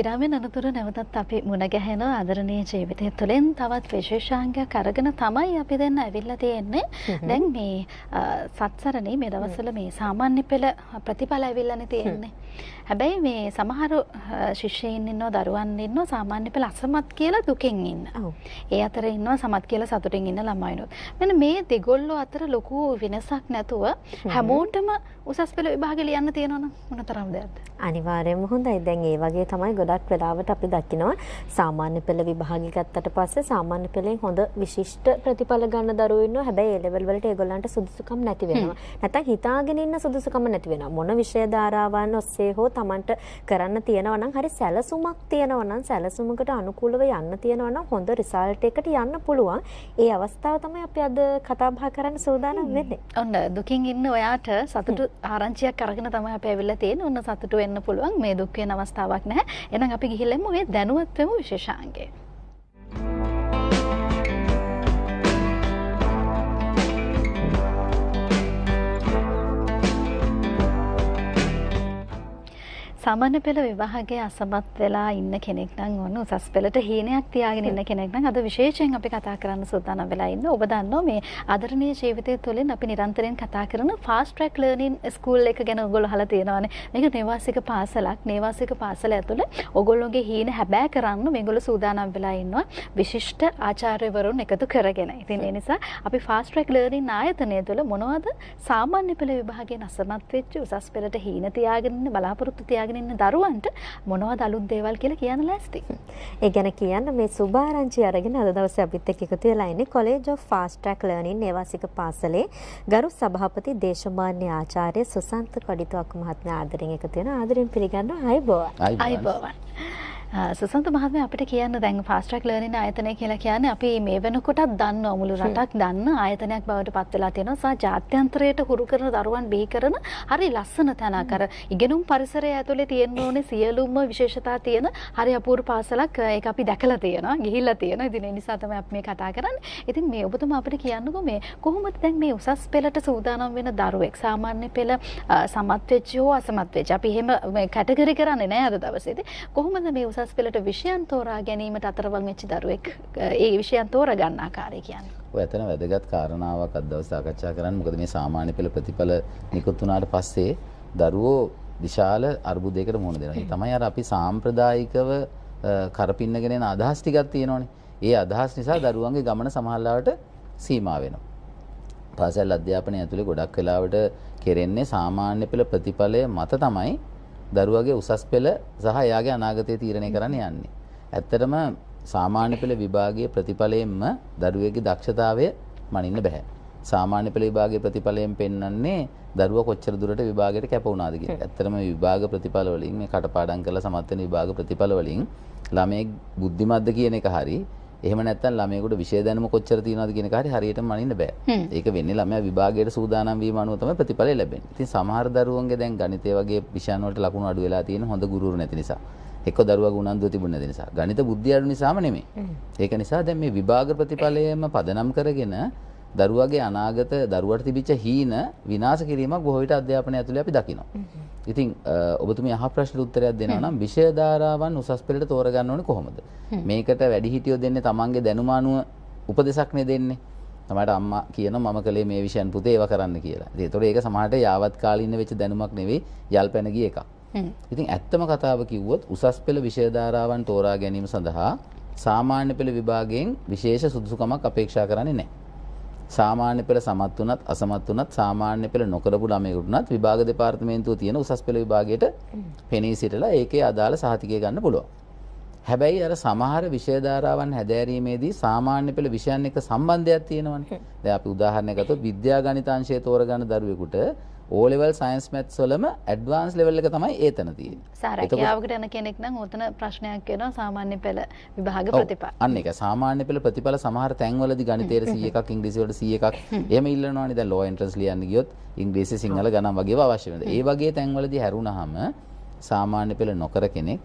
විරාමයෙන් අනතුරු නැවතත් අපි මුණ ගැහෙන ආදරණීය ජීවිතය තුළින් තවත් විශේෂාංගයක් අරගෙන තමයි අපි දැන් ඇවිල්ලා තියෙන්නේ. දැන් මේ සත්සරණේ මේ දවස්වල මේ සාමාන්‍ය පෙළ ප්‍රතිඵල ඇවිල්ලානේ තියෙන්නේ. හැබැයි මේ සමහර ශිෂ්‍යයින් ඉන්නවා, දරුවන් ඉන්නවා සාමාන්‍ය පෙළ අසමත් කියලා දුකෙන් ඉන්න. ඒ අතර ඉන්නවා සමත් කියලා සතුටින් ඉන්න ළමයිනුත්. මෙන්න මේ දෙගොල්ලෝ අතර ලොකු වෙනසක් නැතුව හැමෝටම උසස් පෙළ විභාගෙ ලියන්න තියෙනවනම් මොන තරම් දෙයක්ද? අනිවාර්යයෙන්ම හොඳයි. දැන් ඒ වගේ තමයි ගොඩක් වෙලාවට අපි දකිනවා සාමාන්‍ය පෙළ විභාගෙ ගත්තට පස්සේ සාමාන්‍ය පෙළෙන් හොඳ විශිෂ්ට ප්‍රතිඵල ගන්න දරුවෝ ඉන්නවා. හැබැයි ඒ ලෙවල් වලට ඒගොල්ලන්ට සුදුසුකම් නැති වෙනවා. නැත්නම් හිතාගෙන ඉන්න සුදුසුකම නැති වෙනවා. මොන විෂය ධාරාවන් ඔස්සේ හෝ Tamanට කරන්න තියෙනවා නම් හරි සැලසුමක් තියෙනවා නම් සැලසුමකට අනුකූලව යන්න තියෙනවා නම් හොඳ රිසල්ට් එකට යන්න පුළුවන්. ඒ අවස්ථාව තමයි අපි අද කතා බහ කරන්න සූදානම් වෙන්නේ. ඔන්න දුකින් ඉන්න ඔයාට සතුටු ආරංචියක් අරගෙන තමයි අපි ඇවිල්ලා තියෙන්නේ. ඔන්න සතුටු වෙන්න පුළුවන්. මේ දුක් වෙන අවස්ථාවක් නැහැ. එහෙනම් අපි ගිහිල්ලා එමු මේ දැනුවත් වෙමු විශේෂාංගය. සාමාන්‍ය පෙළ විභාගයේ අසමත් වෙලා ඉන්න කෙනෙක් නම් ඕන උසස් පෙළට හීනයක් තියාගෙන ඉන්න කෙනෙක් නම් අද විශේෂයෙන් අපි කතා කරන්න සූදානම් වෙලා ඉන්න. ඔබ දන්නවා මේ ආදරණීය ජීවිතය තුළින් අපි නිරන්තරයෙන් කතා කරන ෆාස්ට් ට්‍රැක් ලර්නින් ස්කූල් එක ගැන ඔයගොල්ලෝ අහලා තියෙනවානේ. මේක නේවාසික පාසලක්. නේවාසික පාසල ඇතුළේ ඔයගොල්ලෝගේ හීන හැබෑ කරන්න මේගොල්ලෝ සූදානම් වෙලා ඉන්නවා විශිෂ්ට ආචාර්යවරුන් එකතු කරගෙන. ඉතින් ඒ නිසා අපි ෆාස්ට් ට්‍රැක් ලර්නින් ආයතනය තුළ මොනවද සාමාන්‍ය පෙළ විභාගයෙන් අසමත් වෙච්ච උසස් පෙළට හීන තියාගෙන ඉන්න බලාපොරොත්තු තියාගෙන ඉන්න දරුවන්ට මොනවද අලුත් දේවල් කියලා කියන්න ලෑස්ති. ඒ ගැන කියන්න මේ සුභාරංචි අරගෙන අද දවසේ අපිත් එක්ක එකතු වෙලා ඉන්නේ College of Fast Track Learning නේවාසික පාසලේ ගරු සභාපති දේශමාන්‍ය ආචාර්ය සුසන්ත කොඩිතුවක්කු මහත්මයා ආදරෙන් එකතු වෙනවා. ආදරෙන් පිළිගන්නවා. ආයුබෝවන්. ආයුබෝවන්. සුසන්ත මහත්මයා අපිට කියන්න දැන් ෆාස්ට් ට්‍රැක් ලර්නින් ආයතනය කියලා කියන්නේ අපි මේ වෙනකොටත් දන්නවා මුළු රටක් දන්න ආයතනයක් බවට පත් වෙලා තියෙනවා සහ ජාත්‍යන්තරයට හුරු කරන දරුවන් බිහි කරන හරි ලස්සන තැනක්. අර ඉගෙනුම් පරිසරය ඇතුලේ තියෙන්න ඕනේ සියලුම විශේෂතා තියෙන හරි අපූර්ව පාසලක්. ඒක අපි දැකලා තියෙනවා, ගිහිල්ලා තියෙනවා. ඉතින් ඒ නිසා තමයි අපි මේ කතා කරන්නේ. ඉතින් මේ ඔබතුමා අපිට කියන්නකෝ මේ කොහොමද දැන් මේ උසස් පෙළට සූදානම් වෙන දරුවෙක් සාමාන්‍ය පෙළ සමත් වෙච්ච හෝ අසමත් වෙච්ච අපි එහෙම මේ කැටගරි කරන්නේ නෑ අද දවසේදී. කොහොමද මේ උසස් පෙළට විෂයන් තෝරා ගැනීමට අතරවං වෙච්ච දරුවෙක් ඒ විෂයන් තෝරා ගන්න ආකාරය කියන්නේ? ඔය ඇත්තම වැදගත් කාරණාවක් අද දවසේ සාකච්ඡා කරන්න. මොකද මේ සාමාන්‍ය පෙළ ප්‍රතිඵල නිකුත් වුණාට පස්සේ දරුවෝ විශාල අර්බුදයකට මුහුණ දෙනවා. ඒ තමයි අර අපි සාම්ප්‍රදායිකව කරපින්නගෙන යන අදහස් ටිකක් තියෙනවනේ. ඒ අදහස් නිසා දරුවන්ගේ ගමන සමහර ලාවට සීමා වෙනවා. පාසල් අධ්‍යාපනය ඇතුලේ ගොඩක් වෙලාවට කෙරෙන්නේ සාමාන්‍ය පෙළ ප්‍රතිඵලය මත තමයි දරුවගේ උසස් පෙළ සහ එයාගේ අනාගතය තීරණය කරන්න යන්නේ. ඇත්තටම සාමාන්‍ය පෙළ විභාගයේ ප්‍රතිඵලයෙන්ම දරුවෙගේ දක්ෂතාවය මනින්න බෑ. සාමාන්‍ය පෙළ විභාගයේ ප්‍රතිඵලයෙන් පෙන්වන්නේ දරුවා කොච්චර දුරට විභාගයට කැප වුණාද කියලා. ඇත්තටම මේ විභාග ප්‍රතිඵල වලින් මේ කටපාඩම් කරලා සමත් වෙන විභාග ප්‍රතිඵල වලින් ළමයෙක් බුද්ධිමත්ද කියන එක හරි, එහෙම නැත්නම් ළමයෙකුට විෂය දැනුම කොච්චර තියෙනවද කියන එක හරි හරියටම මනින්න බෑ. ඒක වෙන්නේ ළමයා විභාගයට සූදානම් වීම අනුව තමයි ප්‍රතිඵලය ලැබෙන්නේ. ඉතින් සමහර දරුවන්ගේ දැන් ගණිතය වගේ විෂයන් වලට ලකුණු අඩු වෙලා තියෙන හොඳ ගුරුවරු නැති නිසා, එක්ක දරුවගේ උනන්දුව තිබුණ නැති නිසා, ගණිත බුද්ධිය අඩු නිසාම නෙමෙයි. ඒක නිසා දැන් මේ විභාග ප්‍රතිඵලයම පදනම් කරගෙන දරුවගේ අනාගත දරුවට තිබිච්ච හීන විනාශ කිරීමක් බොහෝ විට අධ්‍යාපනය ඇතුලේ අපි දකිනවා. ඉතින් ඔබතුමිය අහ ප්‍රශ්නෙට උත්තරයක් දෙනවා නම් විෂය ධාරාවන් උසස් පෙළට තෝරගන්න ඕනේ කොහොමද? මේකට වැඩිහිටියෝ දෙන්නේ තමන්ගේ දැනුම අනුව උපදෙසක් නේ දෙන්නේ. සමහරට අම්මා කියනවා මම කලේ මේ විෂයන් පුතේ ඒවා කරන්න කියලා. ඉතින් ඒතකොට ඒක සමහරට යාවත් කාලීන වෙච්ච දැනුමක් නෙවෙයි, යල්පැන ගිය එකක්. ඉතින් ඇත්තම කතාව කිව්වොත් උසස් පෙළ විෂය ධාරාවන් තෝරා ගැනීම සඳහා සාමාන්‍ය පෙළ විභාගයෙන් විශේෂ සුදුසුකමක් අපේක්ෂා කරන්නේ නැහැ. සාමාන්‍ය පෙළ සමත් වුණත් අසමත් වුණත් සාමාන්‍ය පෙළ නොකරපු ළමයෙකුට උනත් විභාග දෙපාර්තමේන්තුව තියෙන උසස් පෙළ විභාගයට පෙනී සිටලා ඒකේ අදාළ සහතිකය ගන්න පුළුවන්. හැබැයි අර සමහර විෂය ධාරාවන් හැදෑරීමේදී සාමාන්‍ය පෙළ විෂයන් එක්ක සම්බන්ධයක් තියෙනවනේ. දැන් අපි උදාහරණයක් ගත්තොත් විද්‍යා ගණිත අංශය තෝරගන්න දරුවෙකුට O level science maths වලම ඇඩ්වාන්ස් ලෙවල් එක තමයි ඒතන තියෙන්නේ. සාරැකියාවකට යන කෙනෙක් නම් උතන ප්‍රශ්නයක් වෙනවා සාමාන්‍ය පෙළ විභාග ප්‍රතිඵල. අන්න ඒක සාමාන්‍ය පෙළ ප්‍රතිඵල සමහර තැන්වලදී ගණිතයට C එකක් ඉංග්‍රීසි වලට C එකක් එහෙම ඉල්ලනවානේ. දැන් ලෝ එන්ට්‍රන්ස් ලියන්න ගියොත් ඉංග්‍රීසි සිංහල ගණන් වගේ ඒවා අවශ්‍ය වෙනවා. ඒ වගේ තැන්වලදී හැරුණාම සාමාන්‍ය පෙළ නොකර කෙනෙක්,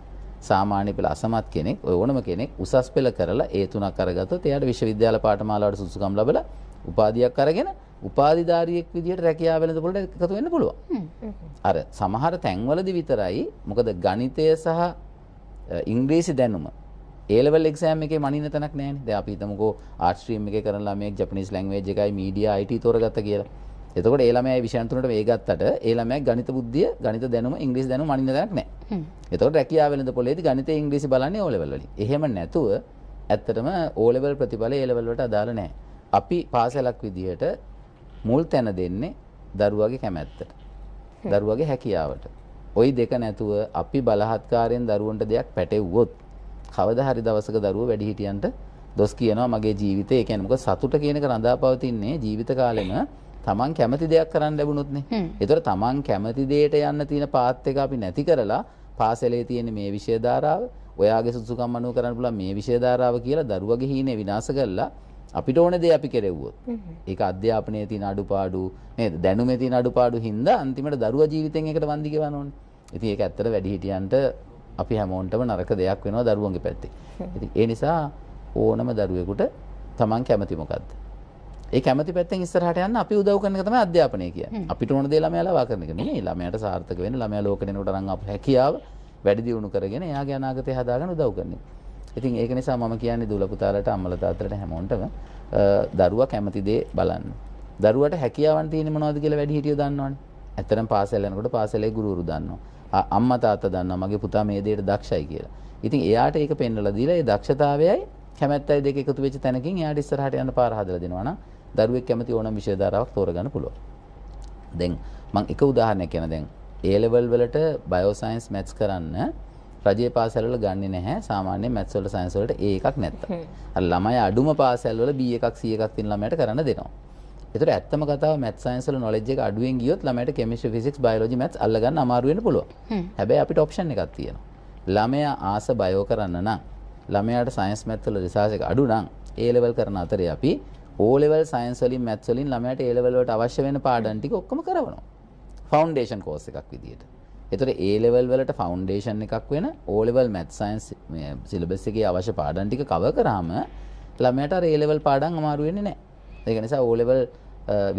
සාමාන්‍ය පෙළ අසමත් කෙනෙක්, ඔය ඕනම කෙනෙක් උසස් පෙළ කරලා ඒ තුනක් අරගත්තොත් එයාට විශ්වවිද්‍යාල පාඨමාලාවට සුදුසුකම් ලැබලා උපාධියක් අරගෙන උපාධිධාරියෙක් විදිහට රැකියාව වෙළඳපොළට එකතු වෙන්න පුළුවන්. අර සමහර තැන්වලදී විතරයි, මොකද ගණිතය සහ ඉංග්‍රීසි දැනුම A level exam එකේ මනින්න තැනක් නෑනේ. දැන් අපි හිතමුකෝ ආර්ට් ස්ට්‍රීම් එකේ කරන ළමයෙක් ජපනීස් ලැන්ග්වේජ් එකයි මීඩියා IT තෝරගත්තා කියලා. එතකොට ඒ ළමයා විෂයන් තුනට මේ ගත්තට ඒ ළමයා ගණිත බුද්ධිය, ගණිත දැනුම, ඉංග්‍රීසි දැනුම මනින්න තැනක් නෑ. එතකොට රැකියාව වෙළඳ පොලේදී ගණිතේ ඉංග්‍රීසි බලන්නේ O level වලින්. එහෙම නැතුව ඇත්තටම O level ප්‍රතිඵල A level වලට අදාළ නෑ. අපි පාසලක් විදිහට මුල් තැන දෙන්නේ දරුවගේ කැමැත්තට, දරුවගේ හැකියාවට. ওই දෙක නැතුව අපි බලහත්කාරයෙන් දරුවන්ට දෙයක් පැටවුවොත් කවදා හරි දවසක දරුවෝ වැඩිහිටියන්ට දොස් කියනවා මගේ ජීවිතේ. ඒ කියන්නේ මොකද සතුට කියන එක රඳා පවතින්නේ ජීවිත කාලෙම තමන් කැමති දෙයක් කරන්න ලැබුණොත් නේ. ඒතර තමන් කැමති දෙයට යන්න තියෙන පාත් එක අපි නැති කරලා පාසලේ තියෙන මේ විෂය ධාරාව, ඔයාගේ සුදුසුකම් අනුව කරන්න පුළුවන් මේ විෂය ධාරාව කියලා දරුවගේ හීනේ විනාශ කරලා අපිට ඕන දේ අපි කෙරෙව්වොත්, ඒක අධ්‍යාපනයේ තියෙන අඩුපාඩු නේද, දැනුමේ තියෙන අඩුපාඩු හින්දා අන්තිමට දරුවා ජීවිතෙන් ඒකට වන්දි ගෙවන්න ඕනේ. ඉතින් ඒක ඇත්තට වැඩිහිටියන්ට අපි හැමෝන්ටම නරක දෙයක් වෙනවා දරුවන්ගේ පැත්තේ. ඉතින් ඒ නිසා ඕනම දරුවෙකුට තමන් කැමති මොකද්ද? ඒ කැමති පැත්තෙන් ඉස්සරහට යන්න අපි උදව් කරන එක තමයි අධ්‍යාපනය කියන්නේ. අපිට ඕන දේ ළමයා ලවා කරන එක නෙමෙයි. ළමයාට සාර්ථක වෙන්න, ළමයා ලෝකෙට එනකොට අරන් ආපු හැකියාව වැඩි දියුණු කරගෙන එයාගේ අනාගතය හදාගන්න උදව් කරන එක. ඉතින් ඒක නිසා මම කියන්නේ දුල පුතාලට, අම්මලා තාත්තලාට හැමෝන්ටම දරුවා කැමති දේ බලන්න. දරුවට හැකියාවන් තියෙන්නේ මොනවද කියලා වැඩිහිටියෝ දන්නවනේ. ඇත්තටම පාසල් යනකොට පාසලේ ගුරුවරු දන්නවා. අම්මා තාත්තා දන්නවා මගේ පුතා මේ දේට දක්ෂයි කියලා. ඉතින් එයාට ඒක පෙන්වලා දීලා ඒ දක්ෂතාවයයි කැමැත්තයි දෙක එකතු වෙච්ච තැනකින් එයාට ඉස්සරහට යන්න පාර හදලා දෙනවා නම් දරුවෙක් කැමති ඕනම විෂය ධාරාවක් තෝරගන්න පුළුවන්. දැන් මම එක උදාහරණයක් කියන, දැන් A level වලට බයෝ සයන්ස් මැත්ස් කරන්න රජයේ පාසල් වල ගන්නෙ නැහැ. සාමාන්‍යයෙන් මැත්ස් වලට සයන්ස් වලට A එකක් නැත්තම්. අර ළමයි අඩුම පාසල් වල B එකක් C එකක් තියෙන ළමයාට කරන්න දෙනවා. ඒතර ඇත්තම කතාව මැත්ස් සයන්ස් වල නොලෙජ් එක අඩුවෙන් ගියොත් ළමයාට කෙමිස්ට්‍රි, ෆිසික්ස්, බයොලොජි, මැත්ස් අල්ලගන්න අමාරු වෙන්න පුළුවන්. හැබැයි අපිට ඔප්ෂන් එකක් තියෙනවා. ළමයා ආස බයෝ කරන්න නම්, ළමයාට සයන්ස් මැත්ස් වල රිසර්ච් එක අඩු නම් A level කරන අතරේ අපි O level science වලින් මැත්ස් වලින් ළමයාට A level වලට අවශ්‍ය වෙන පාඩම් ටික ඔක්කොම කරවනවා. ෆවුන්ඩේෂන් කෝස් එකක් විදියට. ඒතර A level වලට ෆවුන්ඩේෂන් එකක් වෙන O level maths science මේ සිලබස් එකේ අවශ්‍ය පාඩම් ටික කවර් කරාම ළමයාට අර A level පාඩම් අමාරු වෙන්නේ නැහැ. ඒක නිසා O level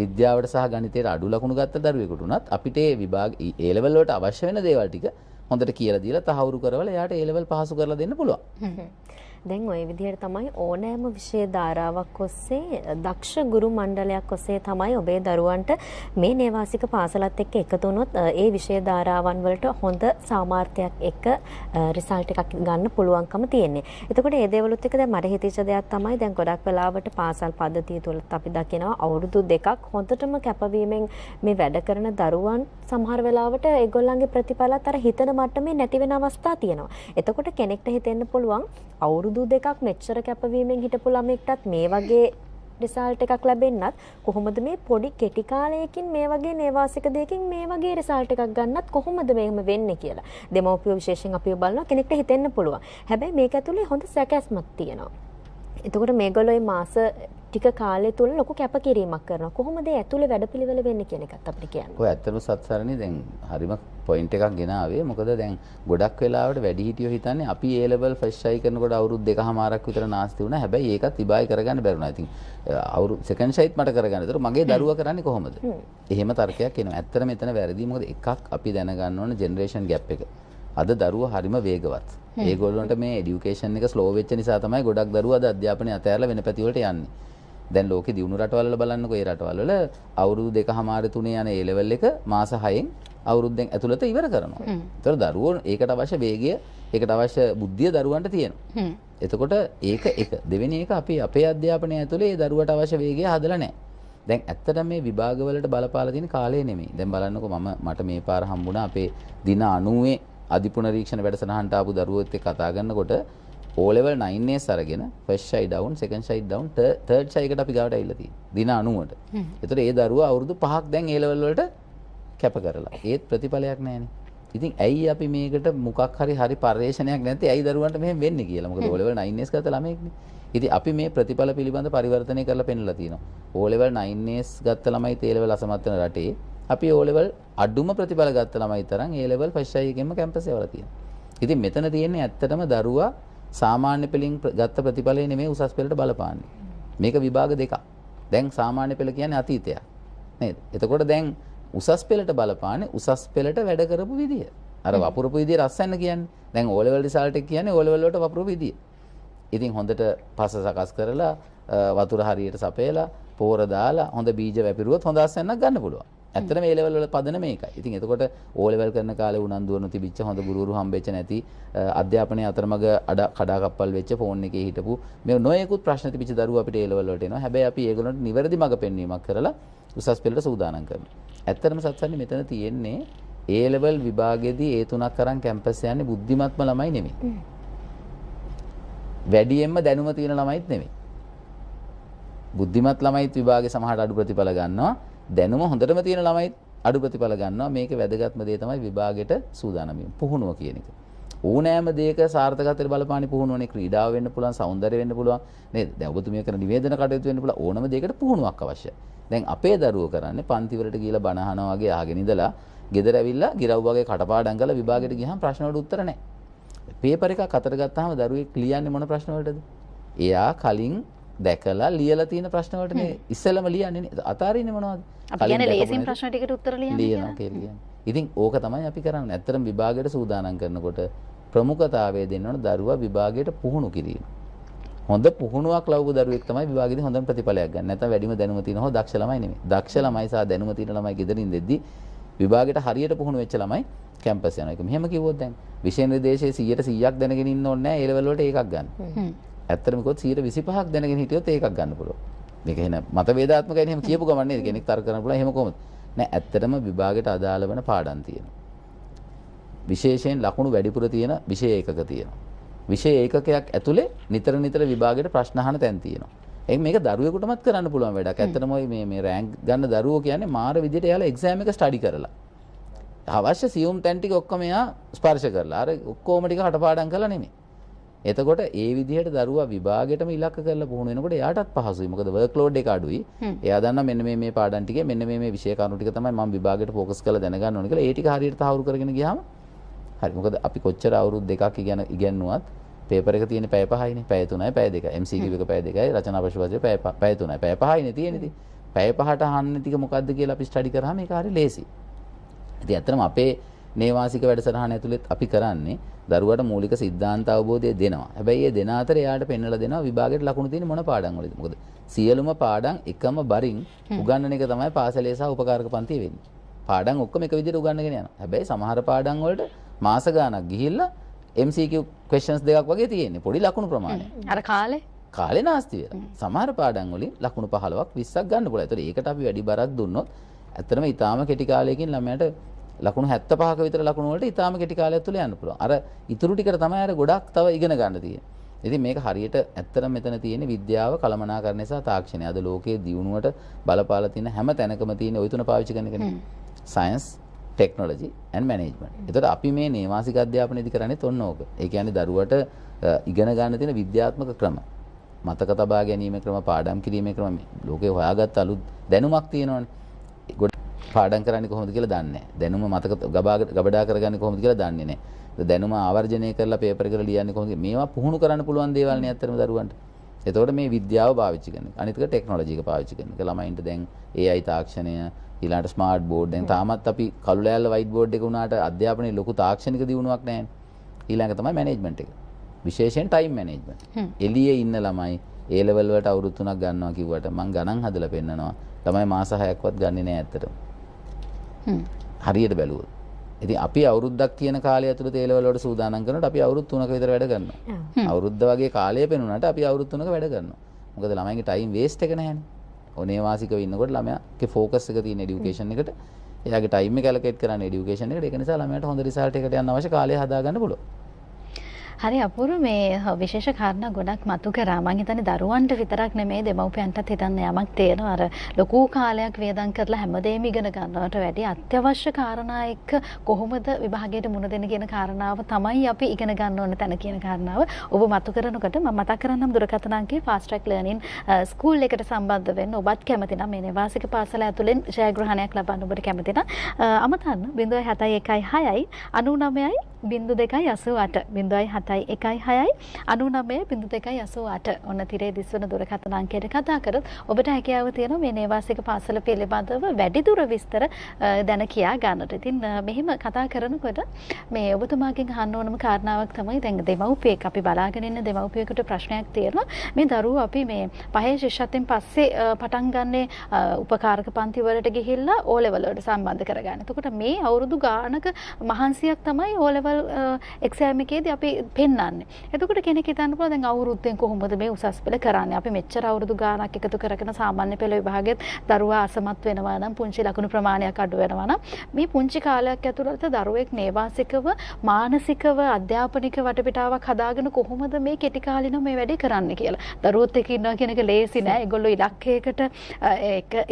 විද්‍යාවට සහ ගණිතයට අඩු ලකුණු ගත්ත දරුවෙකුට උනත් අපිට ඒ විභාග A level වලට අවශ්‍ය වෙන දේවල් ටික හොඳට කියලා දීලා තහවුරු කරවලා එයාට A level පහසු කරලා දෙන්න පුළුවන්. දැන් ඔය විදිහට තමයි ඕනෑම විෂය ධාරාවක් ඔස්සේ දක්ෂ ගුරු මණ්ඩලයක් ඔස්සේ තමයි ඔබේ දරුවන්ට මේ නේවාසික පාසලත් එක්ක එකතු වුණොත් ඒ විෂය ධාරාවන් වලට හොඳ සාමාර්ථයක් එක්ක රිසල්ට් එකක් ගන්න පුළුවන්කම තියෙන්නේ. එතකොට මේ දේවලුත් එක්ක දැන් මට හිතෙච්ච දෙයක් තමයි දැන් ගොඩක් වෙලාවට පාසල් පද්ධතිය තුලත් අපි දකිනවා අවුරුදු දෙකක් හොඳටම කැපවීමෙන් මේ වැඩ කරන දරුවන් සමහර වෙලාවට ඒගොල්ලන්ගේ ප්‍රතිඵලත් අර හිතන මට්ටමේ නැති වෙන අවස්ථා තියෙනවා. එතකොට කෙනෙක්ට හිතෙන්න පුළුවන් අවුරුදු දෙකක් මෙච්චර කැපවීමෙන් හිටපු ළමෙක්ටත් මේ වගේ රිසල්ට් එකක් ලැබෙන්නත් කොහොමද මේ පොඩි කෙටි කාලයකින් මේ වගේ නේවාසික දෙයකින් මේ වගේ රිසල්ට් එකක් ගන්නත් කොහොමද මෙහෙම වෙන්නේ කියලා දෙමව්පියෝ විශේෂයෙන් අපිව බලනවා කෙනෙක්ට හිතෙන්න පුළුවන්. හැබැයි මේක ඇතුලේ හොඳ සැකැස්මක් තියෙනවා. එතකොට මේගොල්ලෝ මේ මාස ටික කාලය තුල ලොකු කැපකිරීමක් කරනවා. කොහොමද ඒ ඇතුලේ වැඩපිළිවෙල වෙන්නේ කියන එකත් අපිට කියන්න. ඔය ඇත්තටම සත්සරණි දැන් හරිම පොයින්ට් එකක් ගෙන ආවේ. මොකද දැන් ගොඩක් වෙලාවට වැඩිහිටියෝ හිතන්නේ අපි A level first shy කරනකොට අවුරුදු දෙකහමාරක් විතර නාස්ති වුණා. හැබැයි ඒකත් විභාගය කරගන්න බැරුණා. ඉතින් අවුරුදු සෙකන්ඩ් ෂයිත් මට කරගන්න. ඒතර මගේ දරුවා කරන්නේ කොහොමද? එහෙම තර්කයක් එනවා. ඇත්තටම එතන වැරදි. මොකද එකක් අපි දැනගන්න ඕන ජෙනරේෂන් ගැප් එක. අද දරුවෝ හරිම වේගවත්. ඒගොල්ලන්ට මේ එඩියුකේෂන් එක ස්ලෝ වෙච්ච නිසා තමයි ගොඩක් දරුවෝ අද අධ්‍යාපනය අතහැරලා වෙන පැති වලට යන්නේ. දැන් ලෝකේ දියුණු රටවල් වල බලන්නකෝ, ඒ රටවල් වල අවුරුදු දෙකහමාර තුනේ යන A level එක මාස 6න් අවුරුද්දෙන් ඇතුළත ඉවර කරනවා. ඒතර දරුවෝ ඒකට අවශ්‍ය වේගය, ඒකට අවශ්‍ය බුද්ධිය දරුවන්ට තියෙනවා. එතකොට ඒක එක. දෙවෙනි එක අපි අපේ අධ්‍යාපනය ඇතුලේ ඒ දරුවට අවශ්‍ය වේගය හදලා නැහැ. දැන් ඇත්තටම මේ විභාග වලට බලපාලා තියෙන කාලය නෙමෙයි. දැන් බලන්නකෝ මට මේ පාර හම්බුණා අපේ දින 90 අධිපුනරීක්ෂණ වැඩසටහනට ආපු දරුවොත් එක්ක කතා කරනකොට O level 9S අරගෙන first shy down, second shy down, third shy එකට අපි ගාවට ඇවිල්ලා තියෙනවා. දින 90ට. ඒතර ඒ දරුවා අවුරුදු 5ක් දැන් A level වලට කැප කරලා. ඒත් ප්‍රතිඵලයක් නැහැනේ. ඉතින් ඇයි අපි මේකට මොකක් හරි හරි පර්යේෂණයක් නැත්තේ ඇයි දරුවන්ට මෙහෙම වෙන්නේ කියලා. මොකද O level 9S ගත්ත ළමයෙක්නේ. ඉතින් අපි මේ ප්‍රතිඵල පිළිබඳ පරිවර්තනය කරලා පෙන්නලා තියෙනවා. O level 9S ගත්ත ළමයි A level අසමත් වෙන රටේ අපි O level අඩුම ප්‍රතිඵල ගත්ත ළමයි තරම් A level first shy එකෙන්ම කැම්පස් එවලා තියෙනවා. ඉතින් මෙතන තියෙන්නේ ඇත්තටම දරුවා සාමාන්‍ය පෙළින් ගත්ත ප්‍රතිඵලය නෙමෙයි උසස් පෙළට බලපාන්නේ. මේක විභාග දෙකක්. දැන් සාමාන්‍ය පෙළ කියන්නේ අතීතයක් නේද? එතකොට දැන් උසස් පෙළට බලපාන්නේ උසස් පෙළට වැඩ කරපු විදිය. අර වපුරපු විදියට අස්වැන්න කියන්නේ. දැන් O level result එක කියන්නේ O level වලට වපුරපු විදිය. ඉතින් හොඳට පස සකස් කරලා වතුර හරියට සපයලා පෝර දාලා හොඳ බීජ වැපිරුවොත් හොඳ අස්වැන්නක් ගන්න පුළුවන්. ඇත්තටම ඒ ලෙවල් වල පදන මේකයි. ඉතින් එතකොට O level කරන කාලේ උනන්දුව නොතිබිච්ච හොඳ ගුරුවරු හම්බෙච්ච නැති අධ්‍යාපනයේ අතරමඟ අඩ කඩාකප්පල් වෙච්ච ෆෝන් එකේ හිටපු මේ නොයෙකුත් ප්‍රශ්න තිබිච්ච දරුවෝ අපිට ඒ ලෙවල් වලට එනවා. හැබැයි අපි ඒගොල්ලන්ට නිවැරදි මඟ පෙන්වීමක් කරලා උසස් පෙළට සූදානම් කරනවා. ඇත්තටම සත්සන්නේ මෙතන තියෙන්නේ ඒ ලෙවල් විභාගෙදී ඒ තුනක් අරන් කැම්පස් යන්නේ බුද්ධිමත්ම ළමයි නෙමෙයි. වැඩියෙන්ම දැනුම තියෙන ළමයිත් නෙමෙයි. බුද්ධිමත් ළමයිත් විභාගේ සමහරට අඩු ප්‍රතිඵල ගන්නවා. දැනුම හොඳටම තියෙන ළමයිත් අඩු ප්‍රතිඵල ගන්නවා. මේක වැදගත්ම දේ තමයි විභාගෙට සූදානම් වීම. පුහුණුව කියන එක. ඕනෑම දෙයක සාර්ථකත්වයට බලපාන්නේ පුහුණුවනේ. ක්‍රීඩාව වෙන්න පුළුවන්, සෞන්දර්ය වෙන්න පුළුවන් නේද? දැන් ඔබතුමිය කරන නිවේදන කටයුතු වෙන්න පුළුවන්. ඕනම දෙයකට පුහුණුවක් අවශ්‍යයි. දැන් අපේ දරුවෝ කරන්නේ පන්ති වලට ගිහලා බණ අහනවා වගේ අහගෙන ඉඳලා ගෙදර ඇවිල්ලා ගිරව් වගේ කටපාඩම් කරලා විභාගෙට ගියහම ප්‍රශ්න වලට උත්තර නැහැ. පේපර් එකක් අතට ගත්තාම දරුවෙක් ලියන්නේ මොන ප්‍රශ්න වලටද? එයා කලින් දැකලා ලියලා තියෙන ප්‍රශ්න වලට නේ ඉස්සෙල්ලම ලියන්නේ නේ. අතාරින්නේ මොනවද? අපි කියන්නේ ලේසින් ප්‍රශ්න ටිකට උත්තර ලියන්නේ කියලා. ලියනවා. ඉතින් ඕක තමයි අපි කරන්නේ. ඇත්තටම විභාගයට සූදානම් කරනකොට ප්‍රමුඛතාවය දෙන්න ඕන දරුවා විභාගයට පුහුණු කිරීම. හොඳ පුහුණුවක් ලැබපු දරුවෙක් තමයි විභාගෙදී හොඳම ප්‍රතිඵලයක් ගන්න. නැත්නම් වැඩිම දැනුම තියෙන හෝ දක්ෂ ළමයි නෙමෙයි. දක්ෂ ළමයි සහ දැනුම තියෙන ළමයි ගෙදරින් දෙද්දි විභාගයට හරියට පුහුණු වෙච්ච ළමයි කැම්පස් යනවා. ඒක මෙහෙම කිව්වොත් දැන් විෂය නිර්දේශයේ 100ට 100ක් දැනගෙන ඉන්න ඕනේ නෑ. ඒ ලෙවල් වලට ඒකක් ගන්න. ඇත්තටම කිව්වොත් 125ක් දැනගෙන හිටියොත් ඒකක් ගන්න පුළුවන්. මේක එහෙනම් මතවේදාත්මකයි නේ. එහෙම කියපු ගමන් නේද කෙනෙක් තර්ක කරන්න පුළුවන්. එහෙම කොහොමද? නෑ, ඇත්තටම විභාගයට අදාළ වෙන පාඩම් තියෙනවා. විශේෂයෙන් ලකුණු වැඩිපුර තියෙන විෂය ඒකක තියෙනවා. විෂය ඒකකයක් ඇතුලේ නිතර නිතර විභාගයට ප්‍රශ්න අහන තැන් තියෙනවා. ඒක මේක දරුවෙකුටමත් කරන්න පුළුවන් වැඩක්. ඇත්තටම ඔය මේ මේ රෑන්ක් ගන්න දරුවෝ කියන්නේ මාර විදියට එයාලා එක්සෑම් එක ස්ටඩි කරලා අවශ්‍ය සියුම් තැන් ටික ඔක්කොම එයා ස්පර්ශ කරලා අර ඔක්කොම ටික කටපාඩම් කරලා නෙමෙයි. එතකොට ඒ විදිහට දරුවා විභාගෙටම ඉලක්ක කරලා පුහුණු වෙනකොට එයාටත් පහසුයි. මොකද වර්ක් ලෝඩ් එක අඩුයි. එයා දන්නා මෙන්න මේ මේ පාඩම් ටිකේ මෙන්න මේ මේ විෂය කරුණු ටික තමයි මම විභාගෙට ફોකස් කරලා දැනගන්න ඕනේ කියලා. ඒ ටික හරියට තහවුරු කරගෙන ගියාම හරි. මොකද අපි කොච්චර අවුරුදු දෙකක් ඉගෙනුවත් පේපර් එක තියෙන්නේ පැය 5යිනේ. පැය 3යි පැය 2යි. MCQ එක පැය 2යි. රචනා ප්‍රශ්න පැය 3යි. පැය 5යිනේ තියෙන්නේ ඉතින්. පැය 5ට අහන්න ටික මොකද්ද කියලා අපි ස්ටඩි කරාම ඒක හරි ලේසි. ඉතින් ඇත්තටම අපේ නේවාසික වැඩසටහන ඇතුළෙත් අපි කරන්නේ දරුවාට මූලික සිද්ධාන්ත අවබෝධය දෙනවා. හැබැයි ඒ දෙන අතර එයාට පෙන්වලා දෙනවා විභාගයට ලකුණු තියෙන්නේ මොන පාඩම් වලද. මොකද සියලුම පාඩම් එකම බරින් උගන්වන එක තමයි පාසලේ සහ උපකාරක පන්තියේ වෙන්නේ. පාඩම් ඔක්කොම එක විදිහට උගන්වගෙන යනවා. හැබැයි සමහර පාඩම් වලට මාස ගාණක් ගිහිල්ලා MCQ questions දෙකක් වගේ තියෙන්නේ. පොඩි ලකුණු ප්‍රමාණයක්. අර කාලේ නාස්ති වෙලා. සමහර පාඩම් වලින් ලකුණු 15ක් 20ක් ගන්න පුළුවන්. ඒතකොට ඒකට අපි වැඩි බරක් දුන්නොත් ඇත්තටම ඊටාම කෙටි කාලයකින් ළමයාට ලකුණු 75ක විතර ලකුණු වලට ඊටාම කෙටි කාලයක් තුල යන්න පුළුවන්. අර ඉතුරු ටිකට තමයි අර ගොඩක් තව ඉගෙන ගන්න තියෙන්නේ. ඉතින් මේක හරියට ඇත්තටම මෙතන තියෙන්නේ විද්‍යාව, කළමනාකරණය සහ තාක්ෂණය. අද ලෝකයේ දියුණුවට බලපාලා තියෙන හැම තැනකම තියෙන ওই තුන පාවිච්චි කරන එකනේ. Science, technology and management. එතකොට අපි මේ නේවාසික අධ්‍යාපනයේදී කරන්නේ ඔන්න ඕක. ඒ කියන්නේ දරුවට ඉගෙන ගන්න තියෙන විද්‍යාත්මක ක්‍රම, මතක තබා ගැනීමේ ක්‍රම, පාඩම් කිරීමේ ක්‍රම, ලෝකේ හොයාගත්ත අලුත් දැනුමක් තියෙනවනේ. පාඩම් කරන්නේ කොහොමද කියලා දන්නේ නැහැ. දැනුම මතක ගබඩා කරගන්නේ කොහොමද කියලා දන්නේ නැහැ. දැනුම ආවර්ජනය කරලා පේපර් එකට ලියන්නේ කොහොමද? මේවා පුහුණු කරන්න පුළුවන් දේවල් නේ ඇත්තටම දරුවන්ට. එතකොට මේ විද්‍යාව පාවිච්චි කරන එක. අනිත් එක ටෙක්නොලොජි එක පාවිච්චි කරන එක. ළමයින්ට දැන් AI තාක්ෂණය, ඊළඟට ස්මාර්ට් බෝඩ්. දැන් තාමත් අපි කළු ලෑල්ල වයිට් බෝඩ් එක වුණාට අධ්‍යාපනයේ ලොකු තාක්ෂණික දියුණුවක් නැහැ. ඊළඟ තමයි මැනේජ්මන්ට් එක. විශේෂයෙන් ටයිම් මැනේජ්මන්ට්. එළියේ ඉන්න ළමයි ඒ ලෙවල් වලට අවුරුදු 3ක් ගන්නවා කිව්වට මං ගණන් හදලා පෙන්නනවා. ළමයි මාස 6ක්වත් ගන්නෙ නෑ ඇත්තටම. හරියට බැලුවොත්. ඉතින් අපි අවුරුද්දක් කියන කාලය ඇතුළත ඒ ලෙවල් වලට සූදානම් කරනකොට අපි අවුරුදු 3ක විතර වැඩ කරනවා. අවුරුද්ද වගේ කාලය පෙනුනට අපි අවුරුදු 3ක වැඩ කරනවා. මොකද ළමයින්ගේ ටයිම් වේස්ට් එක නැහැනේ. ඔනේවාසිකව ඉන්නකොට ළමයාගේ ෆෝකස් එක තියෙන එඩියුකේෂන් එකට. එයාගේ ටයිම් එක ඇලොකේට් කරන්නේ එඩියුකේෂන් එකට. ඒක නිසා ළමයාට හොඳ රිසල්ට් එකකට යන්න අවශ්‍ය කාලය හදා ගන්න පුළුවන්. හරි අපූර්ව මේ විශේෂ කාරණා ගොඩක් මතු කරා. මං හිතන්නේ දරුවන්ට විතරක් නෙමෙයි දෙමව්පියන්ටත් හිතන්න යමක් තියෙනවා. අර ලොකු කාලයක් වියදම් කරලා හැමදේම ඉගෙන ගන්නවට වැඩිය අත්‍යවශ්‍ය කාරණා එක්ක කොහොමද විභාගයට මුහුණ දෙන්න කියන කාරණාව තමයි අපි ඉගෙන ගන්න ඕන තැන කියන කාරණාව ඔබ මතු කරනකොට මම මතක් කරන්නම් දුරකථන අංකය ෆාස්ට් ට්‍රැක් ලර්නින් ස්කූල් එකට සම්බන්ධ වෙන්න ඔබත් කැමති නම් මේ නිවාසික පාසල ඇතුලෙන් ජයග්‍රහණයක් ලබන්න ඔබට කැමති නම් අමතන්න 071 6 99 02 88 071 07 16යි 99 02 88 ඔන්න තිරේ දිස්වන දුරකථන අංකයට කතා කරොත් ඔබට හැකියාව තියෙනවා මේ නේවාසික පාසල පිළිබඳව වැඩිදුර විස්තර දැන කියා ගන්නට. ඉතින් මෙහෙම කතා කරනකොට මේ ඔබතුමාගෙන් අහන්න ඕනම කාරණාවක් තමයි දැන් දෙමව්පියෙක් අපි බලාගෙන ඉන්න දෙමව්පියෙකුට ප්‍රශ්නයක් තියෙනවා. මේ දරුවෝ අපි මේ පහේ ශිෂ්‍යත්වයෙන් පස්සේ පටන් ගන්නේ උපකාරක පන්ති වලට ගිහිල්ලා O level වලට සම්බන්ධ කරගන්න. එතකොට මේ අවුරුදු ගානක මහන්සියක් තමයි O level exam එකේදී අපි පෙන්වන්නේ. එතකොට කෙනෙක් හිතන්න පුළුවන් දැන් අවුරුද්දෙන් කොහොමද මේ උසස් පෙළ කරන්නේ? අපි මෙච්චර අවුරුදු ගානක් එකතු කරගෙන සාමාන්‍ය පෙළ විභාගෙත් දරුවා අසමත් වෙනවා නම් පුංචි ලකුණු ප්‍රමාණයක් අඩු වෙනවා නම් මේ පුංචි කාලයක් ඇතුළත දරුවෙක් නේවාසිකව මානසිකව අධ්‍යාපනික වටපිටාවක් හදාගෙන කොහොමද මේ කෙටි කාලිනව මේ වැඩේ කරන්න කියලා. දරුවොත් එක්ක ඉන්නවා කියන එක ලේසි නෑ. ඒගොල්ලෝ ඉලක්කයකට